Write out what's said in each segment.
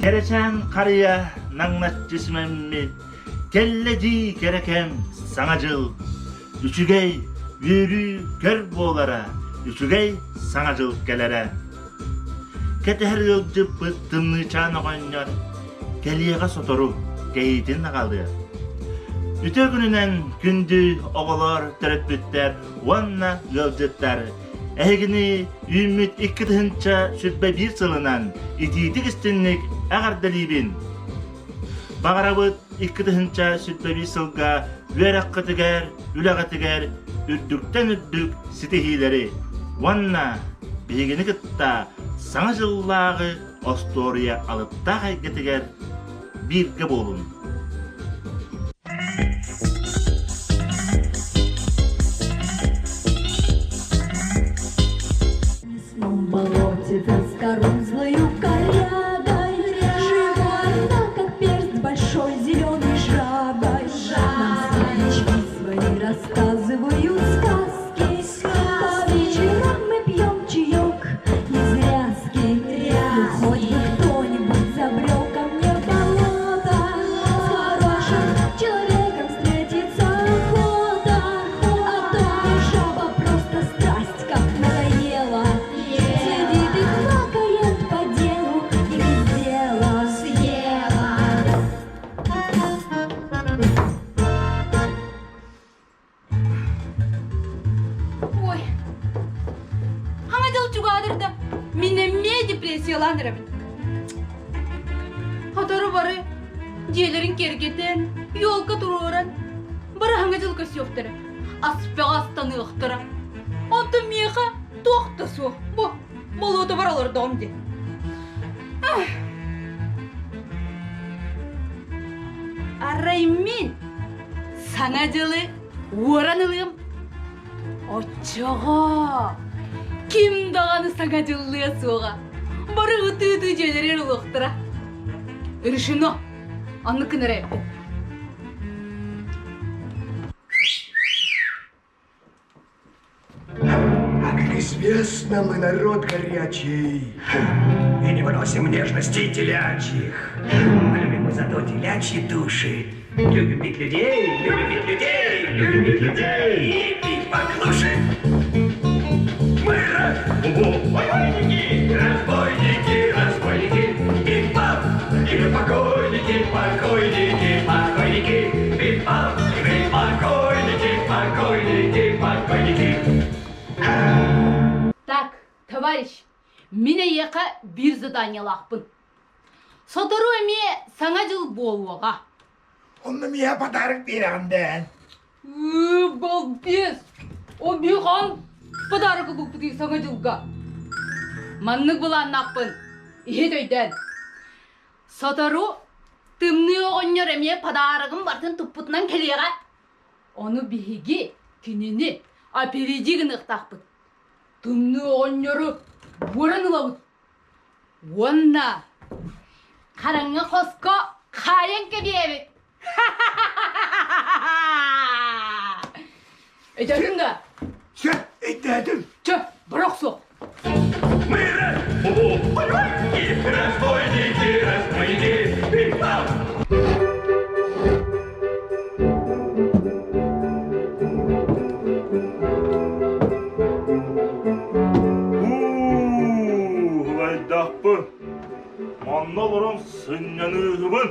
Кэрэчээн харыйа наҥначчы симэммит, кэллэ дии кэрэ кэм Саҥа дьыл. Үчүгэй, үөрүү көр буолара, үчүгэй Саҥа дьыл кэлэрэ. Кэтэһэр ыалдьыппыт тымныычаан оҕонньор кэлиэҕэ сотору кэһиитин аҕалыа. Үтүө күнүнэн күндү оҕолор, төрөппүттэр уонна ыалдьыттар! Эһигини үүммүт 2021 сылынан итиитик-истинник эҕэрдэлиибин! Баҕарабыт 2021 сылга үөрэххитигэр, үлэҕитигэр үрдүктэн үрдүк ситиһиилэри уонна биһигини кытта Саҥа дьыллааҕы остуоруйа алыптаах эйгэтигэр бииргэ буолун! Болоте заскорузлою корягой Живу одна, как перст большой зеленой жабой. Нам светлячки свои рассказывают сказки. По вечерам мы пьем чаек из ряски. Ну, хоть бы кто-нибудь забрел ко мне в болото. С хорошим человеком встретиться охота. А то мне жаба просто страсть как надоела. Сидит и квакает по делу и без дела. Съела. Ой, Хаҥа дьыл чугаадырда. Мин эмиэ депрессиялаан эрэбин. Сотору бары дьиэлэрин киэргэтэн, елка туруоран, бары хаҥа дьыл көрсүөхтэрэ, аспаҕа астаныахтара. Онтон миэхэ туох да суох. Бу болуотабар олордоҕум дии. Арай мин Саҥа дьылы уоран ылыам. Оччоҕо ким даҕаны саҥа дьыллыа суоҕа. Бары ытыы-ытыы дьиэлэригэр ылыахтара. Решено. Оннук гынар эбиппин. А как известно, мы народ горячий И не выносим нежностей телячьих. Любим мы зато телячьи души. Любим бить людей, любим бить людей, любим бить людей и пить поглуше. Мы разбойники, разбойники, разбойники, и пап, и мы покойники, покойники, покойники, и пап, и мы покойники, покойники, покойники. Так, товарищ, мин эйиэхэ биир заданиелаахпын. Сотору эмиэ Саҥа дьыл буолуоҕа. Онно миэхэ подарок биэрэҕин дээн. Балбес! Ол биһихан подарок ылбыппытый Саҥа дьылга. Маннык былааннаахпын. Иһит өйдөөн. Сотору Тымныы оҕонньор эмиэ подарогын барытын туппутунан кэлиэҕэ. Ону биһиги кинини опереди гыныахтаахпыт. Тымныы оҕонньору буоран ылабыт. Уонна хараҥа хоско хаайан кэбиэбит. Өйдөөтүҥ да? Сөп, өйдөөтүм. Чэ, бара охсуох. Мы разбойники, разбойники, разбойники, пим-пам! Уһулайдахпын. Манна олорон сынньаныыһыбын.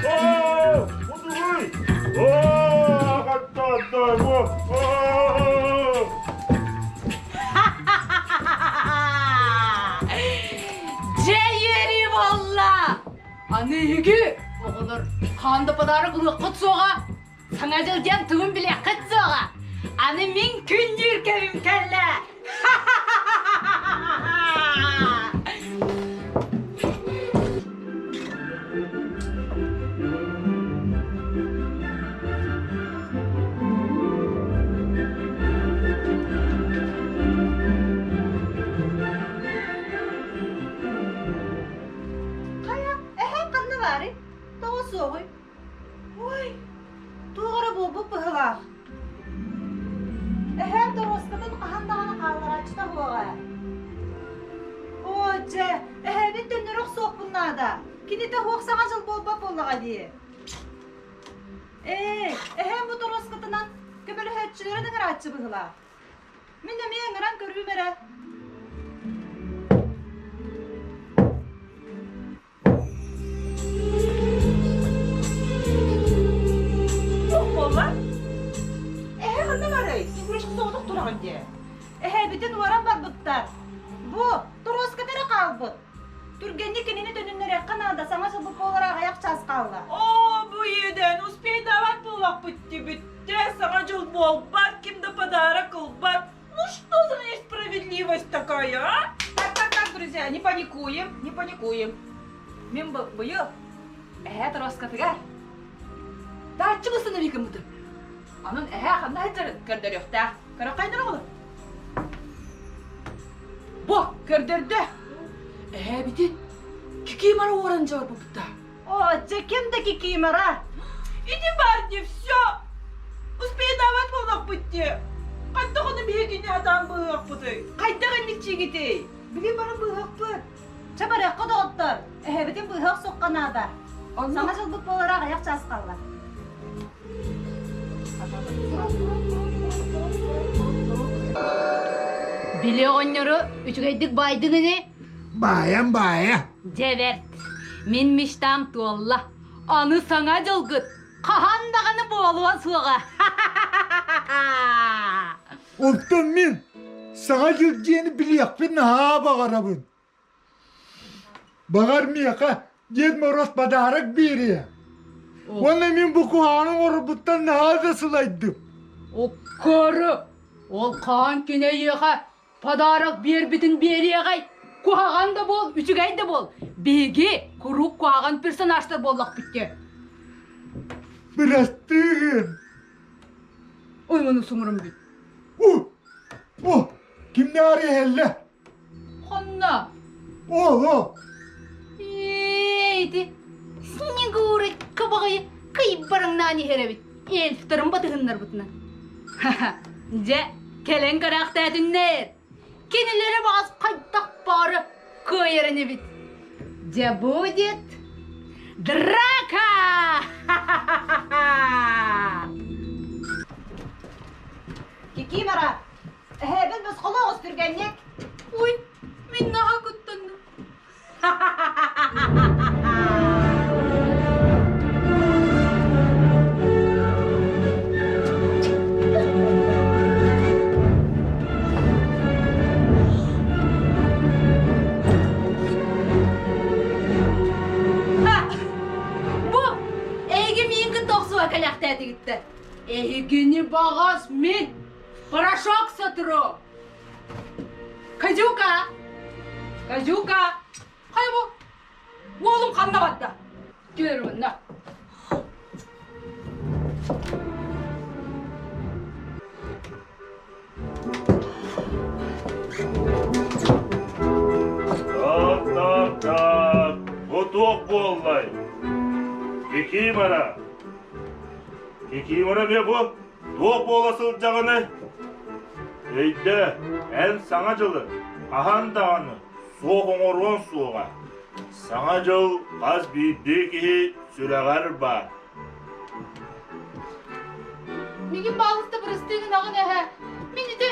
Оо, удугуй! Оо, хаттааттаа, оо! Дьэ үөрүү буолла! Аны эһиги оҕолор хаан да подарок ылыаххыт суоҕа, Саҥа дьыл диэн тугун билиэххит суоҕа. Аны мин күннүүр кэмим кэллэ. Туоҕуй? Ой, туох эрэ буолбут быһыылаах. Эһээм торуоскатын хаһан даҕаны хаалларааччыта суоҕа. Оо, дьэ, эһээбин төннөрө охсуохпун наада. Кинитэ суох саҥа дьыл буолбат буоллаҕа дии. Ээ, эһээм бу торуоскатынан көмөлөһөөччүлэрин ыҥырааччы быһыылаах. Мин эмиэ ыҥыран көрүүм эрэ. Туох буолла? Эһэ ханна барый? Сиҥкүрүшкэ соҕотох тураҕын дии. Эһэбитин уоран барбыттар. Бу, торуоската эрэ хаалбыт. Түргэнник кинини төнүннэриэххэ наада, саҥа сылбыт буолара аҕыйах чаас хаалла. Оо, бу иэдээн успейдаабат буоллахпыт дии бүттэ, саҥа дьыл буолбат, ким да подарок ылбат. Ну что за несправедливость такая, а? Так, так, так, друзья, не паникуем, не паникуем. Мин быйыл эһээ торуоскатыгар тааччы быстан гыммытым. Онон эһээ ханна сылдьарын көрдөрүөхтээх. Көрөххөйдөр оҕолор. Бу көрдөрдө. Эһээбитин кикимора уоран дьорбупта. О, дьэ ким да кикимора? Иди бар все. Успейдаабат буоллахпыт дии. Хайдах ону биһигини атаан быһыахпытый? Хайдах инник чиигитий? Билин баран быһыахпыт. Чэ барыахха доҕоттор. Эһэбитин быһыах суохха наада. Саҥа дьылбыт буолара аҕыйах чаас хаалла. Били оҕонньору үчүгэйдик баайдыҥ ини? Баайан баайа. Дьэ бэрт. Мин мечтам туолла. Аны саҥа дьылгыт хаһан даҕаны буолуо суоҕа. Оттон мин саҥа дьыл диэни билиэхпин наһаа баҕарабын. Баҕар миэхэ Дед Мороз подарок биэриэ. Уонна мин бу куһаҕаны оҥорорбуттан наһаа да сылайдым. Оккору! Ол хаан күнэ эйиэхэ подарок биэрбитин биэриэҕэй. Куһаҕан да буол, үчүгэй да буол. Биһиги куруук куһаҕан персонажтар буоллахпыт дии. Бырастыы Ой, муну суҥурум бүт. У! О! Кимнээҕэр иһэллэ? Хонно. О, о! Ээ, ити Снегурочка баҕайы кыйбарыҥнаан иһэр эбит. Эльфтарын батыһыннарбытынан. Ха-ха, дьэ, кэлэн көрөөхтөөтүннэр. Кинилэри баҕас хайдах баары кыайар инибит. Дьэ будет драка! Ха-ха-ха-ха! Кикимора, эһээбин босхолоо оҕус түргэнник. Ой, мин наһаа куттанным. Бу эйиги миин кытта охсуга кэлэхтээтигиттэр. Эһигини баҕас мин порошок сотру. Козюка! Козюка! Хайа бу? Уолум ханна барда? Көр уонна. Так, так, так. Бу туох буоллай? Кикимора. Кикимора эмиэ бу туох буола сылдьаҕыный? Өйдөө, эн Саҥа дьылы хаһан даҕаны суох оҥоруоҥ суоҕа. Саҥа дьыл хас биирдии киһи сүрэҕэр баар. Мигин баалыста бырастыы гынаҕын эһэ. Мин ити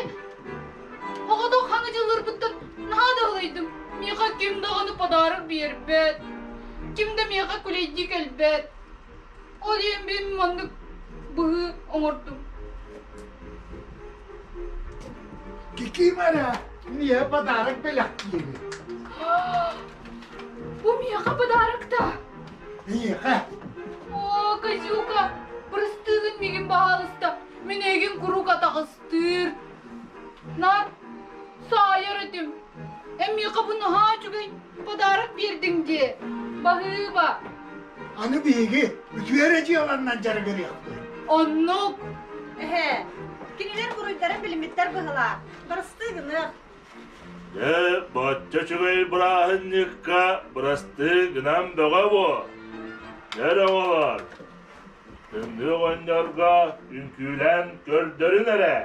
оҕотох хаҥа дьылларбыттан наһаа да ыһылыйдым. Миэхэ ким даҕаны подарок биэрбэт. Ким да миэхэ күлэйдии кэлбэт. Ол иһин мин маннык быһыы оҥордум. Кикимора миэхэ подарок бэлэхтиибин. Бу миэхэ подарок да? Миэхэ. О, Козюка, бырастыыгын миигин баһаалыста. Мин эйигин куруук атаҕастыыр. Нар, саайар этим. Эн миэхэ бу наһаа үчүгэй подарок биэрдиҥ дии. Баһыыба. Аны биһиги үтүө эрэ дьыаланнан дьарыгырыахпыт. Оннук. Эһээ, кинилэр буруйдарын билиммиттэр быһылаах. Бырастыы гыныах. Дьэ, бачча үчүгэй бырааһынньыкка бырастыы гынан бөҕө буо. Эр оҕолор, тымныы оҕонньорго үҥкүүлээн көрдөрүн эрэ.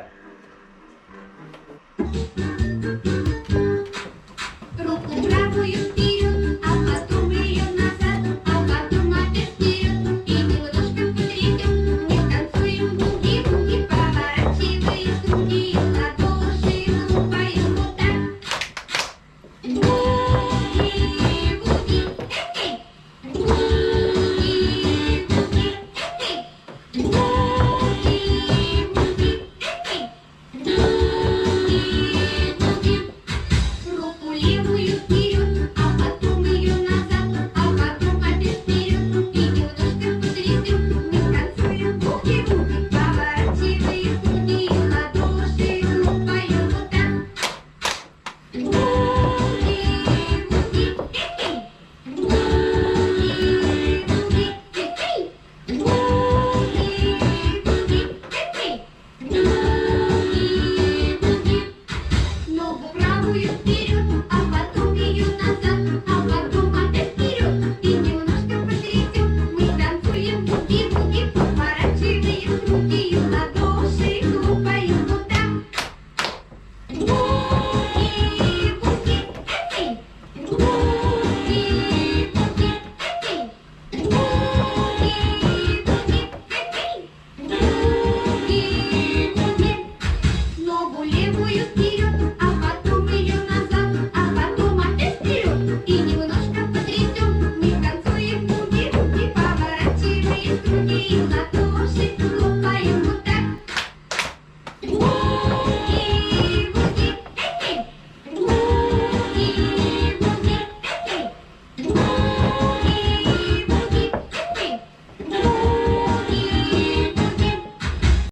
Руку правую вперед, а потом ее назад, а потом опять вперед и немножко потрясем. Мы танцуем буги-буги, поворачивая руки, ладоши хлопаем вот так. Буги-буги, эй! Буги-буги, эй! Буги-буги, эй! Буги-буги. Руку левую вперед, а потом ее назад, а потом опять вперед и немножко потрясем. Мы танцуем буги-буги, поворачивая руки, ладоши хлопаем вот так. Буги-буги, эй! Буги-буги, эй! Буги-буги, эй! Буги-буги. Ногу правую вперед, а потом ее назад, а потом опять вперед и немножко потрясем. Мы танцуем буги-буги, поворачиваем руки и ладоши хлопаем вот так. Буги-буги, эй! Буги-буги, эй! Буги-буги, эй! Буги-буги. Ногу левую вперед, а потом ее назад, а потом опять вперед и немножко потрясем. Мы танцуем буги-буги, поворачивая руки и ладоши.